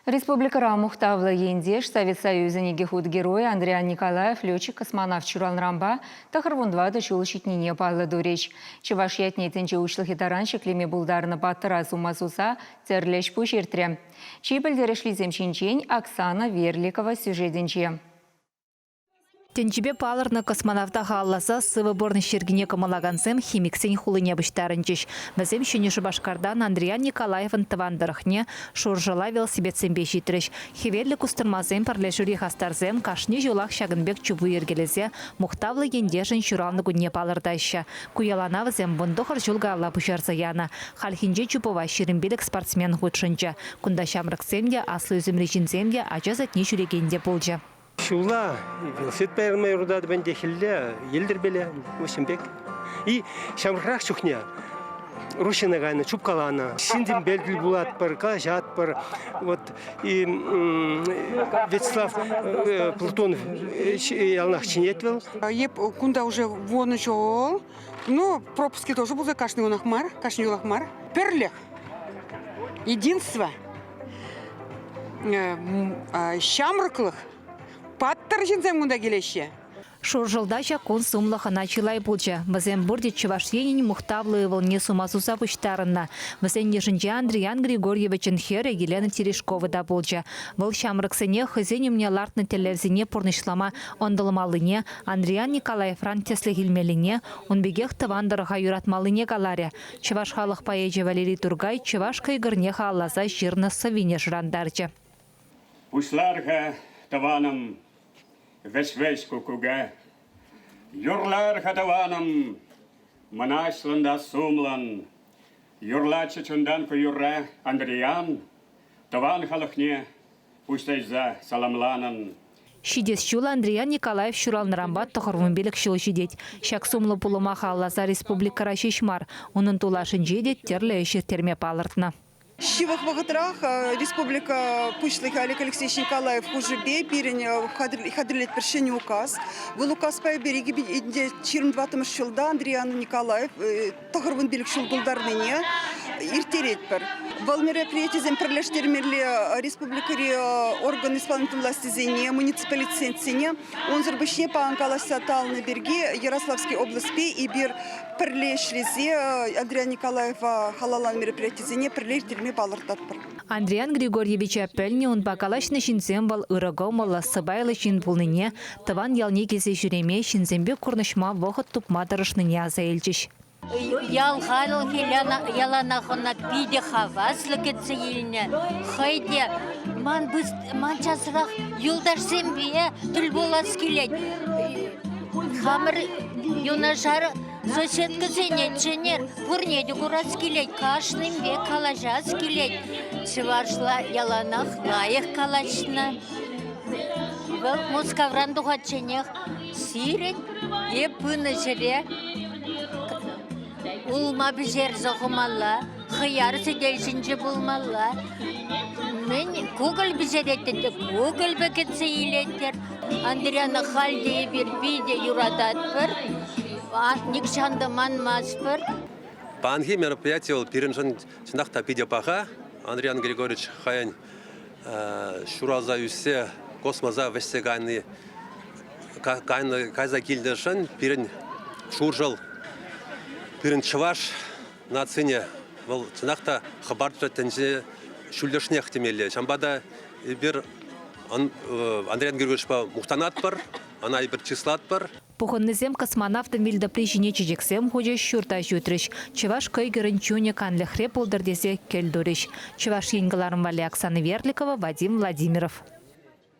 Республикӑра мухтавлӑ ентеш, Совет Союзӗн икӗ хут геройӗ Андриян Николаев летчик-космонавт ҫуралнӑранпа 94 ҫул ҫитнине паллӑ турӗҫ. Чӑваш ятне тӗнче уҫлӑхӗ таран ҫӗклеме пултарнӑ паттӑра сума суса тӗрлӗ ӗҫ-пуҫ иртрӗ. Чи пӗлтерӗшлисем ҫинчен Оксана Верликова сюжетӗнче. Тӗнчипе палӑрнӑ космонавта халалласа сывӑ пурнӑҫ йӗркине кӑмӑллакансем химиксен хулине пуҫтарӑнчӗҫ. Вӗсем Ҫӗнӗ Шупашкартан Андриян Николаевӑн тӑван тӑрӑхне Шуршӑла велосипедсемпе ҫитрӗҫ. Хӗвеллӗ кустӑрмасем пӗрлешӳри хастарсем кашни ҫулах ҫакӑн пек чупу йӗркелесе мухтавлӑ ентешӗн ҫуралнӑ кунне палӑртаҫҫӗ. Ку йӑлана вӗсем 19 ҫул каялла пуҫарса янӑ. Хальхинче чупӑва 25 спортсмен хутшӑнчӗ. Кунта ҫамрӑксем те, аслӑ ӳсӗмри ҫынсем те, ача садне ҫӳрекен те пулчӗ. Ҫулла велосипедпа ярма юрататӑп ӗнтӗ, хӗлле йӗлтӗрпеле, вӗҫӗм пек. И ҫамрӑкрах чухне Руҫҫана кайнӑ, чупкаланӑ. Ҫынсемпе тӗл пулатпӑр, калаҫатпӑр. Вот и Вячеслав Платонов яланах чӗнет вӑл. Еп кунта уже вон ҫул. Ну, пропуски тоже пулса кашни кунах мар, кашни ҫулах мар. Пӗрлӗх, единство. Ҫамрӑклӑх, паттӑр ҫынсем кунта килеҫҫӗ. Шуршӑлта ҫак кун сумлӑ хӑна чылай пулчӗ. Вӗсем пурте Чӑваш Енӗн мухтавлӑ ывӑлне сума суса пуҫтарӑннӑ. Вӗсен йышӗнче Андриян Григорьевичӑн хӗрӗ Елена Терешкова та пулчӗ. Вӑл ҫамрӑксене хӑйсен умне лартнӑ тӗллевсене пурнӑҫлама ӑнтӑлмаллине, Андриян Николаевран тӗслӗх илмеллине, ун пекех тӑван тӑрӑха юратмаллине каларӗ. Чӑваш халӑх поэчӗ Валерий Туркай чӑваш кӑйкӑрне халалласа ҫырнӑ сӑввине шӑрантарчӗ. Пуҫлар-ха, тӑванӑм, вӗҫ-вӗҫ куккука. Юрлар-ха, тӑванӑм, мӑнаҫлӑн та сумлӑн. Юрлатчӗ чунтан ку юрра Андриян, тӑван халӑхне пуҫтарса саламланӑн. Ҫитес ҫул Андриян Николаев ҫуралнӑранпа 95 ҫул ҫитет. Ҫак сумлӑ пулӑма халалласа республикӑра ҫеҫ мар, унӑн тулашӗнче те тӗрлӗ ӗҫ ирттерме палӑртнӑ. Ҫывӑх вӑхӑтрах республика Пуҫлӑхӗ Олег Алексеевич Николаев хушӑпе пирӗн хатӗрлетпӗр ҫӗнӗ указ. Вӑл указпа эпир 2024 ҫулта Андриян Николаев 95 ҫул тултарнине ирттеретпӗр. Вӑл мероприятисем пӗрлештермелле республикӑри орган исполнительнӑй властисене, муниципалитетсене. Унсӑр пуҫне паян калаҫса татӑлнӑ пирки Ярославский облаҫпе эпир пӗрле ӗҫлесе Андриян Николаева халалланӑ мероприятисене пӗрле ирттерме палӑртатпӑр. Андриян Григорьевича пӗлнӗ, унпа калаҫнӑ ҫынсем вӑл ырӑ кӑмӑллӑ, сӑпайлӑ ҫын пулнине, тӑван ялне килсе ҫӳреме, ҫынсемпе курнӑҫма вӑхӑт тупма тӑрӑшнине аса илчӗҫ. Ял халӑхӗ яланах ӑна питӗ хаваслӑ кӗтсе илнӗ. Хӑй те ман, ман часрах юлташсемпе тӗл пулас килет. Хамӑр юнашар соседкӑсене чӗнер, пурне те курас килет, кашнинпе калаҫас килет. Чӑвашла яланах лайӑх калаҫнӑ. Вӑл Мускавран тухатченех сирӗн е пынӑ ҫӗре улма пӗҫерсе хумалла, хӑяр сӗтел ҫинче пулмалла. Мӗн кукӑль пӗҫереттӗн те кукӑльпе кӗтсе илеттӗр. Андрияна халь те эпир питӗ юрататпӑр, нихҫан та манмастпӑр. Паянхи мероприяти вӑл пирӗншӗн чӑнах та питӗ паха. Андриян Григорьевич хӑйӗн ҫуралса ӳссе космоса вӗҫсе кайни кайса килнӗшӗн пирӗн Шуршӑл, пирӗн чӑваш нацине вӑл чӑнах та хӑпартрӗ тӗнче ҫӳллӗшнех темелле. Ҫавӑнпа та эпир Андриян Григорьевичпа мухтанатпӑр, ӑна эпир чыслатпӑр. Пухӑннисем космонавтӑн вилтӑпри ҫине чечексем хучӗҫ, ҫурта ҫутрӗҫ. Чӑваш кӑйкӑрӗн чунӗ канлӗхре пултӑр тесе кӗл турӗҫ. Чӑваш Ен кӑларӑм валли Оксана Верликова, Вадим Владимиров.